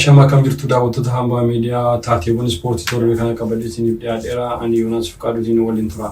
Ashama, akkam jirtu daawwattoota Hambaa Miidiyaa? Taateewwan ispoortii torbee kana qabadhee isiniif dhiyaadheera. Ani Yoonaas Fiqaaduutiin waliin tura.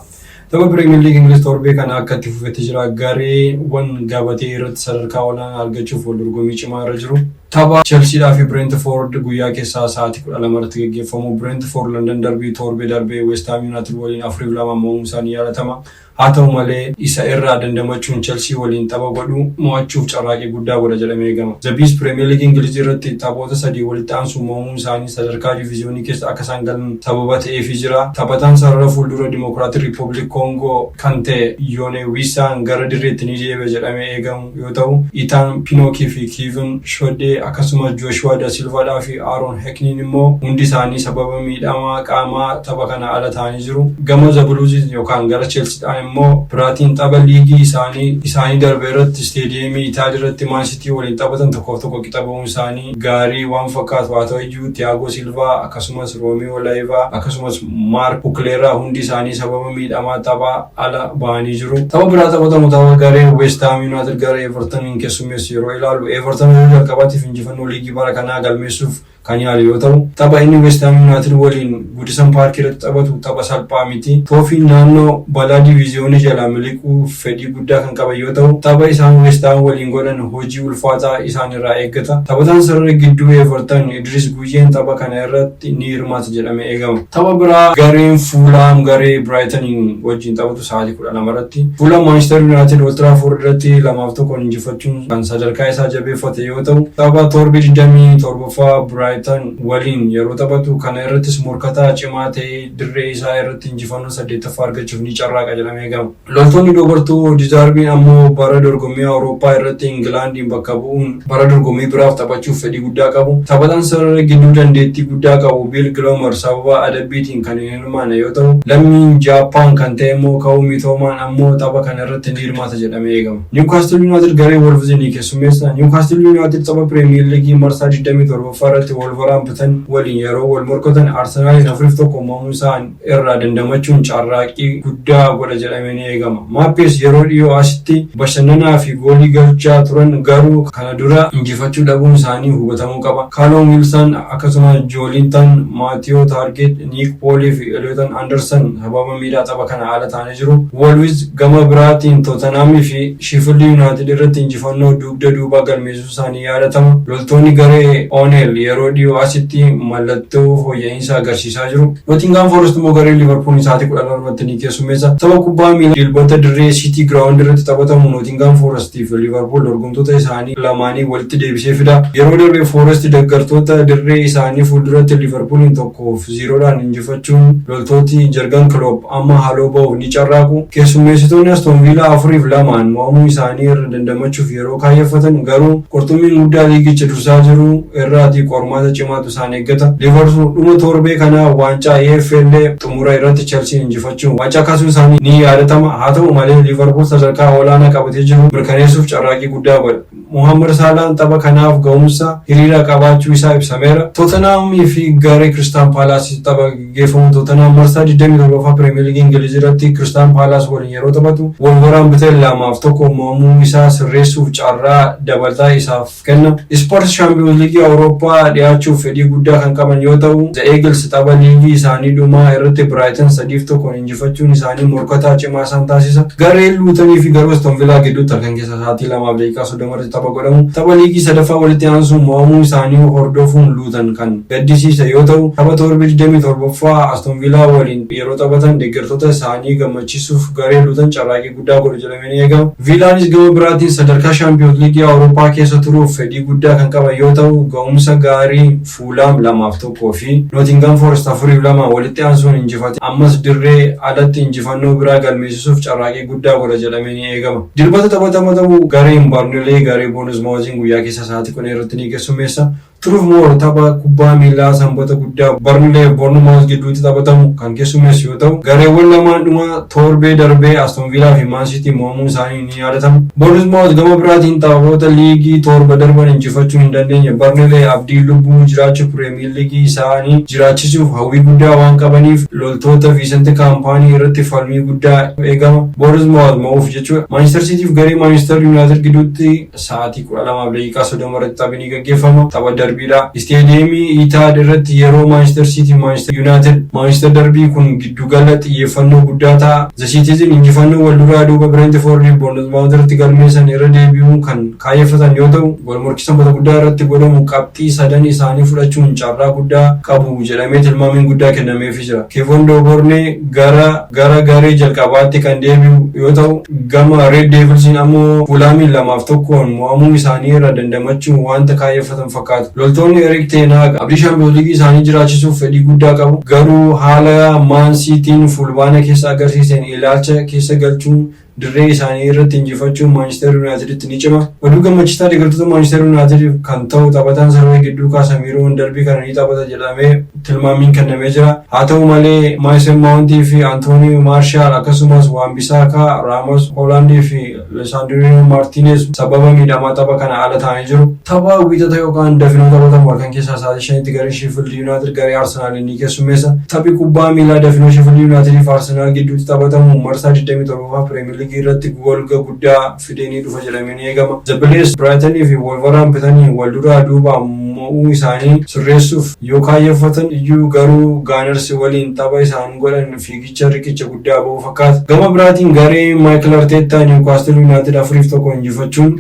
Tapha Pirimeer Liigii Ingiliz torbee kana akka itti fufetti jira. Gareewwan gabatee irratti sadarkaa olaanaa argachuuf wal dorgommii cimaa irra jiru. Tapha Chelsiidhaa fi Brentford guyyaa keessaa sa'aatii 12 irratti gaggeeffamu. Brentford London Derby torbee darbee West Ham United waliin 4-2 mo'uun isaanii yaadatama. Haa ta'u malee, isa irraa dandamachuun Chelsii waliin tapha godhu mo'achuuf carraaqqii guddaa godha jedhamee eegama. The Bees Pirimeer Liigii Ingilizii irratti taphoota sadii walitti aansuun mo'amuun isaanii sadarkaa diviiziyoonii keessa akka isaan galan sababa ta'eefii jira. Taphataan sarara fuuldura Dimokiraatik Rippabilik Koongoo kan ta'e Yoonee Wiissaan gara dirreetti ni deebi'a jedhamee eegamu yoo ta'u, Itaan Pinookii fi Kiivin Shodhee akkasumas Jooshuwaa Da Silvaadhaa fi Aaroon Hekniin immoo hundi isaanii sababa miidhama qaamaa tapha kana ala ta'anii jiru. Gama The Blues yookaan gara Chelsiidhaan immoo biraatiin tapha liigii isaanii isaanii darbe irratti isteediyeemii Itaad irratti Maan Sitii waliin taphatan 1-1 qixa ba'uun isaanii gaarii waan fakkaatu. Haa ta'u iyyuu, Tiyaagoo Silvaa akkasumas Roomiyoo Laayivaa akkasumas Maark Kukuleeraa hundi isaanii sababa miidhamaa tapha ala ba'anii jiru. Tapha biraa taphatamu, tapha garee West Ham United gara Evertoniin keessummeessu yeroo ilaallu, Everton yeroo jalqabaatiif injifannoo liigii bara kanaa galmeessuuf kan yaalu yoo ta'u, tapha inni West Ham United waliin Goodison Park irratti taphatu tapha salphaa miti. Toofiin naannoo balaa diviiziyoonii jalaa miliquuf fedhii guddaa kan qaban yoo ta'u, tapha isaan West Ham waliin godhan hojii ulfaataa isaan irraa eeggata. Taphataan sarara gidduu Everton Idris Guyyeen tapha kana irratti ni hirmaata jedhamee eegama. Tapha biraa gareen Fuulhaam garee Biraayitaniin wajjin taphatu sa'aatii 12 irratti. Fuulhaam Maanchister Yuunaayitid Old Trafford irratti 2-1 injifachuun kan sadarkaa isaa jabeeffate yoo ta'u, tapha torbee 27ffaa Biraayitan waliin yeroo taphatu kana irrattis morkataa cimaa ta'ee dirree isaa irratti injifannoo saddeettaffaa argachuuf ni carraaqa jedhamee eegama. Loltoonni Roobertoo Dizaarbiin ammoo bara dorgommii Awurooppaa irratti Ingilaandiin bakka bu'uun bara dorgommii biraaf taphachuuf fedhii guddaa qabu. Taphataan sarara gidduu dandeettii guddaa qabu Biil Giloomer sababa adabbiitiin kan hin hirmaanne yoo ta'u, lammiin Jaappaan kan ta'e immoo Ka'uu Mitoomaan ammoo tapha kana irratti ni hirmaata jedhamee eegama. Niwkaastil Yuunaayitid garee Wolves ni keessummeessa. Niwkaastil Yuunaayitid tapha Piriimiyer Liigii marsaa 27ffaa irratti Wolverhampton waliin yeroo wal morkatan Arsenaaliin 4-1 mo'amuu isaa irraa dandamachuun carraaqqii guddaa godha jedhamee ni eegama. Maappees yeroo dhiyoo asitti bashannanaa fi goolii galchaa turan, garuu kana dura injifachuu dhabuun isaanii hubatamuu qaba. Kaaloom Wiilsan akkasumas Joolintan, Maatiyoo Taargeet, Niik Poolii fi Eliyootan Andersan sababa miidhaa tapha kana ala ta'anii jiru. Woolwiz gama biraatiin Tootanhaamii fi Shiifildi Yuunaayitid irratti injifannoo dugda duubaa galmeessuu isaanii yaadatama. Loltoonni garee Ooneel yeroo dhiyoo asitti mallattoo fooyya'iinsa agarsiisaa jiru. Nootingaam Foorest immoo garee Liivarpuul sa'aatii 12tti ni keessummeessa. Tapha kubbaa miilaa Dilbata dirree Siitii Giraawundi irratti taphatamu Nootingaam Foorest fi Liivarpuul dorgomtoota isaanii lamaanii walitti deebisee fida. Yeroo darbe Foorest deeggartoota dirree isaanii fuulduratti Liivarpuuliin 1-0dhaan injifachuun loltooti Jargan Kiloop amma haaloo ba'uuf ni carraaqu. Keessummeessitoonni Aston Viilaa 4-2n mo'amuu isaanii irra dandamachuuf yeroo kaayyeffatan garuu qurxummiin guddaa liigicha dursaa jiru irraatii qormaata cimaatu isaan eeggata. Liivarpuul dhuma torbee kanaa waancaa EFL xumura irratti Chelsiin injifachuun waancaa kaasuun isaanii ni yaadatama. Haa ta'u malee, Liivarpuul sadarkaa olaanaa qabatee jiru mirkaneessuuf carraaqqii guddaa godha. Mohammad Saalaan tapha kanaaf ga'umsa hiriiraa qabaachuu isaa ibsameera. Tootanhaamii fi garee Kiristaal Paalaasitti tapha gaggeeffamu. Tootanhaam marsaa 27ffaa Pirimeer Liigii Ingiliz irratti Kiristaal Paalaas waliin yeroo taphatu Wolverhampton 2-1 mo'amuu isaa sirreessuuf carraa dabalataa isaaf kenna. Ispoortii Shaampiyoons Liigii Awurooppaa dhiyaachuuf fedhii guddaa kan qaban yoo ta'u, The Eagles tapha liigii isaanii dhumaa irratti Biraayitan 3-1 injifachuun isaanii morkataa cimaa isaan taasisa. Gareen Luutanii fi garuu Aston Villaa gidduutti halkan keessa sa'aatii 2:30 irratti tapha godhamu. Tapha liigii sadaffaa walitti aansuun mo'amuu isaanii hordofuun Luutan kan gaddisiise yoo ta'u, tapha torbee 27ffaa Aston Villaa waliin yeroo taphatan deeggartoota isaanii gammachiisuuf garee Luutan carraaqqii guddaa godhu jedhamee ni eegama. Viilaanis gama biraatiin sadarkaa Shaampiyoons Liigii Awurooppaa keessa turuuf fedhii guddaa kan qaban yoo ta'u, ga'umsa gaarii Fuulaam 2-1 fi Nootingaam Foorest 4-2 walitti aansuun injifate ammas dirree alatti injifannoo biraa galmeessisuuf carraaqqii guddaa godha jedhamee ni eegama. Dilbata taphatama ta'u gareen Barnilee garee Boornizmaawoziin guyyaa keessa sa'aatii 10 irratti ni keessummeessa. Turuuf Moor tapha kubbaa miilaa Sanbata guddaa Barnilee fi Boornmaawuz gidduutti taphatamu kan keessummeessu yoo ta'u, gareewwan lamaan dhuma torbee darbee Aston Villaa fi Maan Siitiin mo'amuun isaanii ni yaadatama. Boornmaawuz gama biraatiin taphoota liigii torba darban injifachuu hin dandeenye. Barnilee abdii lubbuu jiraachuu Pirimeer Liigii isaanii jiraachisuuf hawwii guddaa waan qabaniif loltoota Viisent Kaampaanii irratti falmii guddaa eegama. Boornmaawuz mo'uuf jechuudha. Maanchister Siitiif garee Maanchister Yuunaayitid gidduutti sa'aatii 12:30 irratti taphni ni gaggeeffama. Tapha darbii darbiidha. Isteediyeemii Itaad irratti yeroo Maanchister Siitii Maanchister Yuunaayitid Maanchister darbii kun giddugala xiyyeeffannoo guddaa ta'a. The Citizen injifannoo wal duraa duuba Brentford fi Bournemouth irratti galmeessan irra deebi'uun kan kaayyeffatan yoo ta'u, wal morkii Sanbata guddaa irratti godhamu qabxii sadan isaanii fudhachuun carraa guddaa qabu jedhamee tilmaamiin guddaa kennameefii jira. Kevon De Bruyne gara garee jalqabaatti kan deebi'u yoo ta'u, gama Red Devilsiin ammoo Fuulaamiin 2-1n mo'amuu isaanii irraa dandamachuun wanta kaayyeffatan fakkaatu. Loltoonni Erik Ten Hag abdii Shaampiyoons Liigii isaanii jiraachisuuf fedhii guddaa qabu. Garuu haala Maan Siitiin Fulbaana keessa agarsiiseen ilaalcha keessa galchuun dirree isaanii irratti injifachuun Maanchister Yuunaayiteditti ni cima. Oduu gammachiisaa deeggartoota Maanchister Yuunaayitediif kan ta'u taphataan sarara gidduu Kaasamiiroon darbii kana ni taphata jedhamee tilmaamiin kennamee jira. Haa ta'u malee Maayisen Maawuntii fi Antoonii Maarshaal akkasumas Waan-Bisaakaa, Raamos, Hoolaandii fi Lisaandiroo Maartiineez sababa miidhamaa tapha kana ala ta'anii jiru. Tapha Wiixata yookaan dafinoo taphatamu halkan keessaa sa'aatii 5tti gareen Sheefild Yuunaayitid garee Arsenaaliin ni keessummeessa. Taphi kubbaa miilaa dafinoo Sheefild Yuunaayitid fi Arsenaal gidduutti taphatamu marsaa 27ffaa Piriimeer Liigii irratti golga guddaa fidee ni dhufa jedhamee ni eegama. The Blues Biraayitanii fi Wolverhamptoniin wal duraa duubaan mo'uu isaanii sirreessuuf yoo kaayyeffatan iyyuu garuu Gaaners waliin tapha isaan godhan fiigicha riqicha guddaa ba'uu fakkaata. Gama biraatiin garee Maayikil Arteettaa Niwukaastil Yuunaayitid 4-1 injifachuun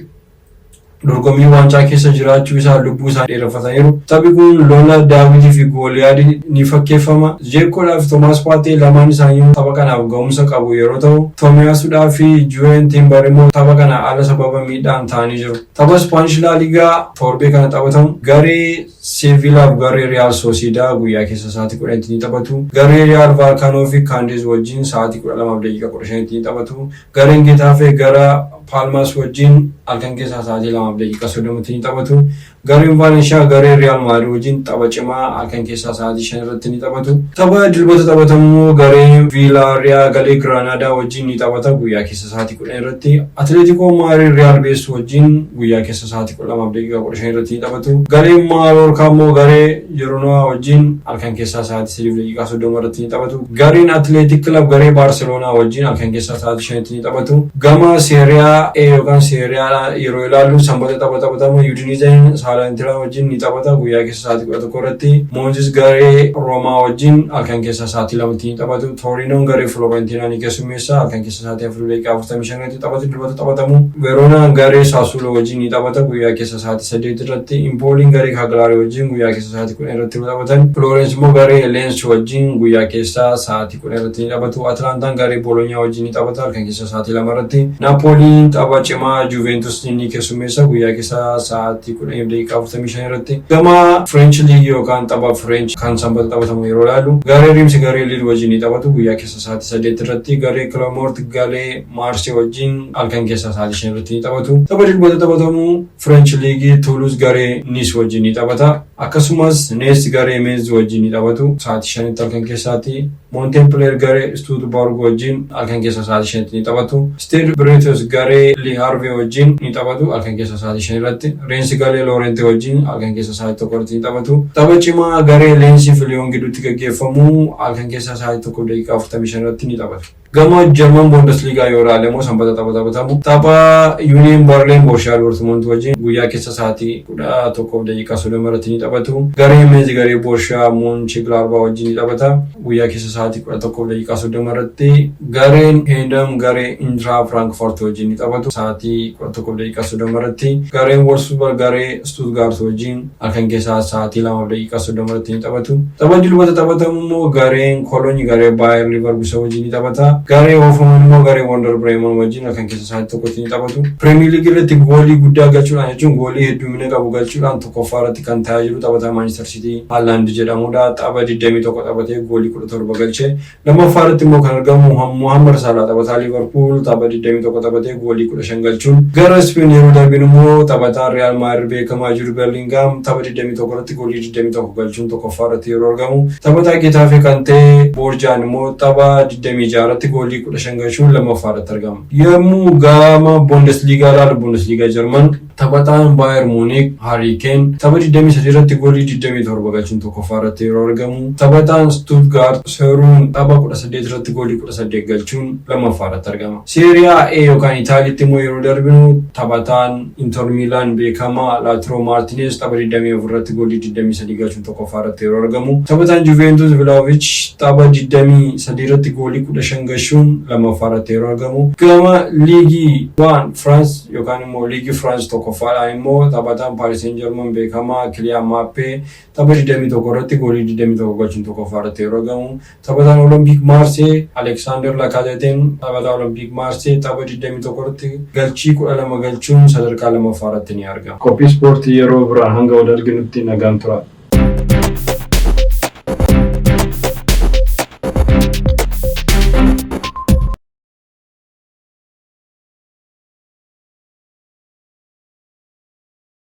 dorgommii waancaa keessa jiraachuu isaa lubbuu isaanii dheereffataniiru. Taphi kun lola Daawitii fi Gooliyaadii ni fakkeeffama. Zeekkoodhaa fi Toomaas Paatee lamaan isaanii tapha kanaaf ga'umsa qabu yeroo ta'u, Toomiyaasuudhaa fi Juureen Timbar immoo tapha kana ala sababa miidhaan ta'anii jiru. Tapha Ispaanish Laaligaa torbee kana taphatamu garee Seeviilaaf garee Riyaal Soosiidaa guyyaa keessa sa'aatii 10tti ni taphatu. Garee Riyaal Vaalkaanoo fi Kaandiz wajjin sa'aatii 12:15tti ni taphatu. Gareen Getaafee gara Paalmaas wajjin halkan keessaa sa'aatii 2:30tti ni taphatu. Gareen Vaalenshiyaa garee Riyaal Maadrid wajjin tapha cimaa halkan keessaa sa'aatii 5 irratti ni taphatu. Tapha Dilbata taphatamu immoo gareen Viilaariyaa galee Giraanaadaa wajjin ni taphata guyyaa keessa sa'aatii 10 irratti. Atileetikoo Maadrid Riyaal Bees wajjin guyyaa keessa sa'aatii 12:15 irratti ni taphatu. Gareen Maaloorkaa immoo garee Jeroonaa wajjin halkan keessaa sa'aatii 3:30 irratti ni taphatu. Gareen Atileetik Kilab garee Baarseloonaa wajjin halkan keessaa sa'aatii 5tti ni taphatu. Gama Seeriyaa A yookaan Seeriyaa yeroo ilaallu Sanbata tapha taphatamu Udinizeen Saalantiraa wajjin ni taphata guyyaa keessa sa'aatii 11 irratti. Moonzis garee Roomaa wajjin halkan keessaa sa'aatii 2tti ni taphatu. Tooriinoon garee Filoorentinaa ni keessummeessa halkan keessa sa'aatii 4:45 irratti taphatu Dilbata taphatamu. Veroonaan garee Saasuuloo wajjin ni taphata guyyaa keessa sa'aatii 8 irratti. Impooliin garee Kaaglaarii wajjin guyyaa keessa sa'aatii 10 irratti yoo taphatan, Filoorens immoo garee Leens wajjin guyyaa keessaa sa'aatii 10 irratti ni taphatu. Atlaantaan garee Boolonyaa wajjin ni taphata halkan keessa sa'aatii 2 irratti. Naapooliin tapha cimaa Juventus ni keessummeessa guyyaa keessaa sa'aatii 10:45 irratti. Gama French League yookaan tapha French kan Sanbata taphatamu yeroo ilaallu, garee Riimsi garee Liil wajjin ni taphatu guyyaa keessa sa'aatii 8 irratti. Garee Clermont garee Maarsee wajjin halkan keessaa sa'aatii 5 irratti ni taphatu. Tapha Dilbata taphatamu French League Toulouse garee Nice wajjin ni taphata. Akkasumas Nees garee Metz wajjin ni taphatu sa'aatii 5tti halkan keessaatti. Montpellier garee Strasbourg wajjin halkan keessaa sa'aatii 5tti ni taphatu. Stade Bretos garee Le Havre wajjin ni taphatu halkan keessaa sa'aatii 5 irratti. Rennes garee Lorient wajjin halkan keessaa sa'aatii 1 irratti ni taphatu. Tapha cimaa garee Lens fi Lyon gidduutti gaggeeffamu halkan keessaa sa'aatii 1:45 irratti ni taphatu. Gama Jarman Bundesliga yoo ilaalle immoo Sanbata tapha taphatamu. Tapha Union Berlin Borussia Dortmund wajjin guyyaa keessa sa'aatii 11:30 irratti ni taphatu. Gareen Mainz garee Borussia Mönchengladbach wajjin ni taphata. Guyyaa keessa sa'aatii 11:30 irratti gareen Heidenheim garee Eintracht Frankfurt wajjin ni taphatu. Sa'aatii 11:30 irratti gareen Wolfsburg garee Stuttgart wajjin halkan keessaa sa'aatii 2:30 irratti ni taphatu. Tapha Dilbata taphatamu immoo gareen Kolony garee Bayer Leverkusen wajjin ni taphata. Garee Hoffenheim immoo garee Werder Bremen wajjin halkan keessa sa'aatii 1tti ni taphatu. Premier League irratti goolii guddaa galchuudhaan jechuun goolii hedduumina qabu galchuudhaan tokkoffaa irratti kan taa'ee jiru taphataa Manchester City Haaland jedhamudha. Tapha 21 taphatee goolii 17 galche. Lammaffaa irratti immoo kan argamu Mohammad Salah taphataa Liverpool tapha 21 taphatee goolii 15 galchuun gara Spain yeroo darbin immoo taphataan Real Madrid beekamaa Jude Bellingham tapha 21 irratti goolii 21 galchuun tokkoffaa irratti yeroo argamu taphataa Getafe kan ta'e Borjaan immoo tapha 26 irratti goolii 15 galchuun lammaffaa irratti argama. Yommuu gama Bundesliga ilaalu, Bundesliga Jarman, taphataan Bayern Munich Harry Kane tapha 23 irratti goolii 27 galchuun tokkoffaa irratti yeroo argamu, taphataan Stuttgart Seruun tapha 18 irratti goolii 18 galchuun lammaffaa irratti argama. Serie A yookaan Itaaliitti immoo yeroo darbinu, taphataan Inter Milan beekamaa Lautaro Martinez tapha 24 irratti goolii 23 galchuun tokkoffaa irratti yeroo argamu, taphataan Juventus Vlahovic tapha 23 irratti goolii 15 galchuun lammaffaa irratti yeroo argamu, gama liigii 1 France yookaan immoo liigii France tokkoffaadhaan immoo taphataan Paris Saint-Germain beekamaa Kylian Mbappe tapha 21 irratti goolii 21 galchuun tokkoffaa irratti yeroo argamu, taphataan Olympique Marseille Alexander Lacazette taphataa Olympique Marseille tapha 21 irratti galchii 12 galchuun sadarkaa lammaffaa irratti ni argama. Qophii ispoortii yeroo biraan hanga wal arginutti nagaan tura.